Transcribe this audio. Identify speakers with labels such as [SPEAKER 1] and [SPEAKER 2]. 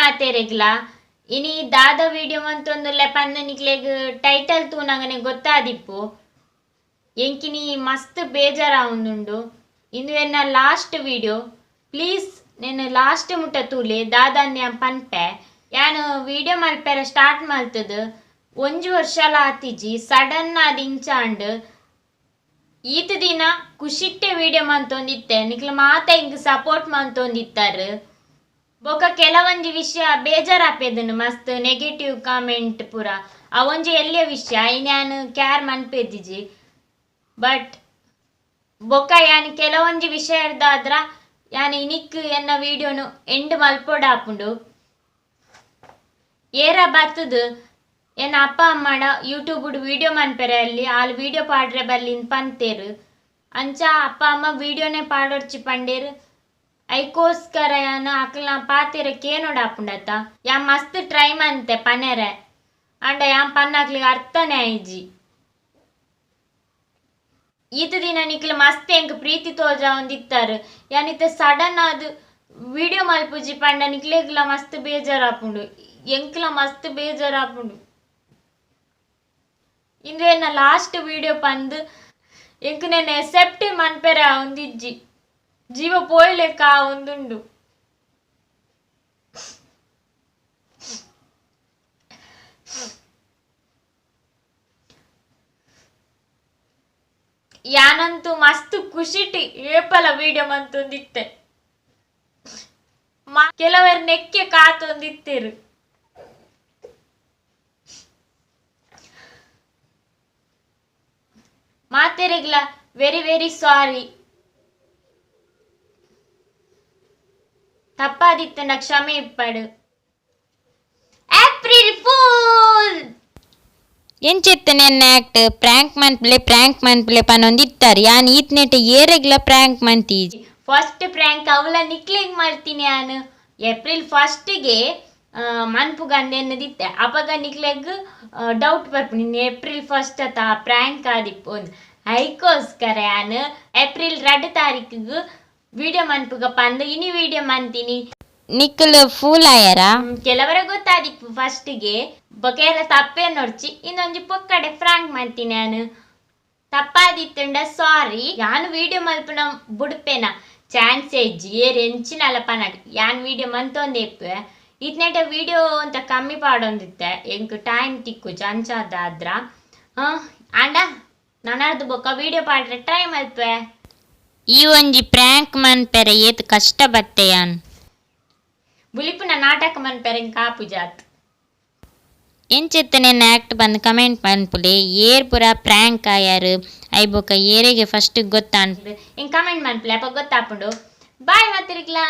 [SPEAKER 1] ಮಾತೆರೆಗ್ಲಾ. ಇನಿ ದಾದ ವಿಡಿಯೋ ಮಂತೊಂದುಲ್ಲೆ ಪಂದ್ ನಿಕ್ಲೆಗ್ ಟೈಟಲ್ ತೂನಗನೆ ಗೊತ್ತಾದಿಪ್ಪು. ಎಂಕಿನಿ ಮಸ್ತ್ ಬೇಜಾರಾವೊಂದುಂಡು. ಇಂದು ಎನ್ನ ಲಾಸ್ಟ್ ವಿಡಿಯೋ. ಪ್ಲೀಸ್ ನೆನ್ ಲಾಸ್ಟ್ ಮುಟ್ಟ ತೂಲೆ, ದಾದಾಂದ್ ಯಾನ್ ಪನ್ಪೆ. ಯಾನ್ ವಿಡಿಯೋ ಮಲ್ಪೆರೆ ಸ್ಟಾರ್ಟ್ ಮಲ್ತುದು ಒಂಜಿ ವರ್ಷಲ ಆತಿಜಿ, ಸಡನ್ ಆದ್ ಇಂಚ ಆಂಡ್. ಈತ್ ದಿನ ಖುಷಿಟ್ಟೆ ವಿಡಿಯೋ ಮಂತೊಂದಿತ್ತೆ, ನಿಕ್ಲು ಮಾತ ಇಂಕ್ ಸಪೋರ್ಟ್ ಮಂತೊಂದಿತ್ತರ್. ಬೊಕ ಕೆಲವೊಂಜಿ ವಿಷಯ ಬೇಜಾರಾಪೆದುಂಡು, ಮಸ್ತ್ ನೆಗೆಟಿವ್ ಕಾಮೆಂಟ್ ಪೂರ. ಅವೊಂಜಿ ಎಲ್ಯ ವಿಷಯ, ಐನ್ ಯಾನ್ ಕ್ಯಾರ್ ಮನ್ಪೆದಿಜಿ. ಬಟ್ ಬೊಕ ಯಾನ್ ಕೆಲವೊಂಜಿ ವಿಷಯರ್ದಾದ್ರ ಯಾನ್ ಇನಿಕ್ ಎನ್ನ ವಿಡಿಯೋನು ಎಂಡ್ ಮಲ್ಪೊಡಾಪುಂಡು. ಏರ ಬತ್ತುದು ಎನ್ನ ಅಪ್ಪ ಅಮ್ಮಡ ಯೂಟ್ಯೂಬ್ ವಿಡಿಯೋ ಮನ್ಪೆರೆ ಅಲ್ಲಿ ಆಲ್ ವಿಡಿಯೋ ಪಾಡ್ರೆ ಬರ್ಲಿನ್ ಪಂತೇರು. ಅಂಚ ಅಪ್ಪ ಅಮ್ಮ ವಿಡಿಯೋನೇ ಪಾಡೊರ್ಚಿ ಪಂಡೇರು. ಐಕೋಸ್ಕರ ಯಾನ್ ಅಕ್ಲ್ನ ಪಾತೆರ ಕೇನೊಡಾಪುಂಡತ. ಯಾನ್ ಮಸ್ತ್ ಟ್ರೈ ಮಂತೆ ಪನೆರೆ, ಅಂಡ ಯಾನ್ ಪನ್ನಕ್ಲೆಗ್ ಅರ್ಥನೇ ಆಯಿಜಿ. ಈತ್ ದಿನ ನಿಕ್ಲು ಮಸ್ತ್ ಎಂಕ್ ಪ್ರೀತಿ ತೋಜಾವೊಂದಿತ್ತರ್. ಯಾನ್ ಇತ್ತೆ ಸಡನ್ ಆದ್ ವಿಡಿಯೋ ಮಲ್ಪುಜಿ ಪಂಡ ನಿಕ್ಲೆಗ್ಲ ಮಸ್ತ್ ಬೇಜಾರಾಪುಂಡು, ಎಂಕ್ಲ ಮಸ್ತ್ ಬೇಜಾರಾಪುಂಡು. ಇಂದು ಎನ್ನ ಲಾಸ್ಟ್ ವಿಡಿಯೋ ಪಂದ್ ಎಂಕ್ ನೆನ್ ಎಸೆಪ್ಟೇ ಮನ್ಪೆರೆ ಆವೊಂದಿಜ್ಜಿ. ಜೀವ ಪೋಯಿಲೆಕ್ಕ ಆವೊಂದುಂಡು. ಯಾನಂತೂ ಮಸ್ತ್ ಖುಷಿಟ್ ಏಪಲ ವಿಡಿಯೋ ಮಂತೊಂದಿತ್ತೆ. ಕೆಲವರು ನೆಕ್ಕೆ ಕಾತೊಂದಿತ್ತೆರ್. ಮಾತೆರೆಗ್ಲ ವೆರಿ ವೆರಿ ಸಾರಿ. ತಪ್ಪಾದಿತ್ತಂಡ ಕ್ಷಮೆ ಇಪ್ಪಡು. April fool!
[SPEAKER 2] ಎಂಚೆತ್ತನೆ ಎನ್ನ ಆಕ್ಟ್ ಪ್ರಾಂಕ್ ಮನ್ಪುಲೆ ಪ್ರಾಂಕ್ ಮನ್ಪುಲೆ ಪನೊಂದಿತ್ತಾರೆ. ಯಾನ್ ಈತ್ನೇಟ ಏರೆಗ್ಲ ಪ್ರಾಂಕ್ ಮಂತಿಜಿ.
[SPEAKER 1] ಫಸ್ಟ್ ಪ್ರಾಂಕ್ ಅವಲ ನಿಕ್ಲೆಗ್ ಮಲ್ತಿನಿ ಯಾನ್. ಏಪ್ರಿಲ್ ಫಸ್ಟ್ಗೆ ಮನ್ಪುಗಂದ್ ಎನ್ನದಿತ್ತೆ. ಅಪಗ ನಿಕ್ಲೆಗ್ ಡೌಟ್ ಬರ್ಪುಂಡು ಇನ್ನು ಏಪ್ರಿಲ್ ಫಸ್ಟ್ ಅತ ಪ್ರಾಂಕ್ ಆದಿಪ್ಪು. ಐಕೋಸ್ಕರ ಯಾನ್ ಏಪ್ರಿಲ್ 2 ತಾರೀಕಿಗ್ ವಿಡಿಯೋ ಮನ್ಪುಗ ಪಂದ್ ಇನಿ ವಿಡಿಯೋ ಮಂತಿನಿ.
[SPEAKER 2] ನಿಕ್ಲು ಫೂಲ್ ಆಯರಾ?
[SPEAKER 1] ಕೆಲವರ ಗೊತ್ತಾದಿಪ್ಪು ಫಸ್ಟ್ಗೆ, ಬೊಕ ತಪ್ಪೇ ನೋಡ್ಚಿ ಇನ್ನೊಂಜಿ ಪೊಕ್ಕಡೆ ಫ್ರಾಂಕ್ ಮಂತಿನಿ ಯಾನ್. ತಪ್ಪಾದಿತ್ತುಂಡ ಸಾರಿ. ಯಾನ್ ವಿಡಿಯೋ ಮಲ್ಪುನ ಬುಡ್ಪೇನ ಚಾನ್ಸ್ ಇಜ್ಜಿ, ಏರ್ ಎಂಚಿನಲ ಪನಡ್ ಯಾನ್ ವಿಡಿಯೋ ಮಂತೊಂದೇ ಇಪ್ಪುವೆ. ಇತ್ನೇಟ ವಿಡಿಯೋ ಅಂತ ಕಮ್ಮಿ ಪಾಡೊಂದಿತ್ತೆ, ಎಂಕ್ ಟೈಮ್ ತಿಕ್ಕುಜಿ ಅಂಚಾದಾದ್ರ. ಆಂಡ ನನರ್ದು ಬೊಕ್ಕ ವಿಡಿಯೋ ಪಾಡ್ರೆ ಟ್ರೈ ಮಲ್ಪುವೆ.
[SPEAKER 2] ಈ ಒಂಜಿ ಪ್ರಾಂಕ್ ಮನ್ಪೆರೆ ಏತ್ ಕಷ್ಟ ಬತ್ತೆ ಯಾನ್.
[SPEAKER 1] ಬುಲಿಪುನ ನಾಟಕ ಮನ್ಪೆರೆ ಎಂಕ್ ಆಪುಜಾತ್.
[SPEAKER 2] ಎಂಚೆತ್ತನೆ ಆಕ್ಟ್ ಬಂದ್ ಕಮೆಂಟ್ ಮನ್ಪುಲೆ. ಏರ್ ಪೂರ ಪ್ರಾಂಕ್ ಆಯಾರ್ I ಬೊಕ ಏರೆಗೆ ಫಸ್ಟ್ ಗೊತ್ತಾಂಡ್
[SPEAKER 1] ಎಂಕ್ ಕಮೆಂಟ್ ಮನ್ಪುಲೆ, ಅಪ ಗೊತ್ತಾಪುಂಡು. ಬಾಯ್ ಮಾತೆರೆಗ್ಲಾ.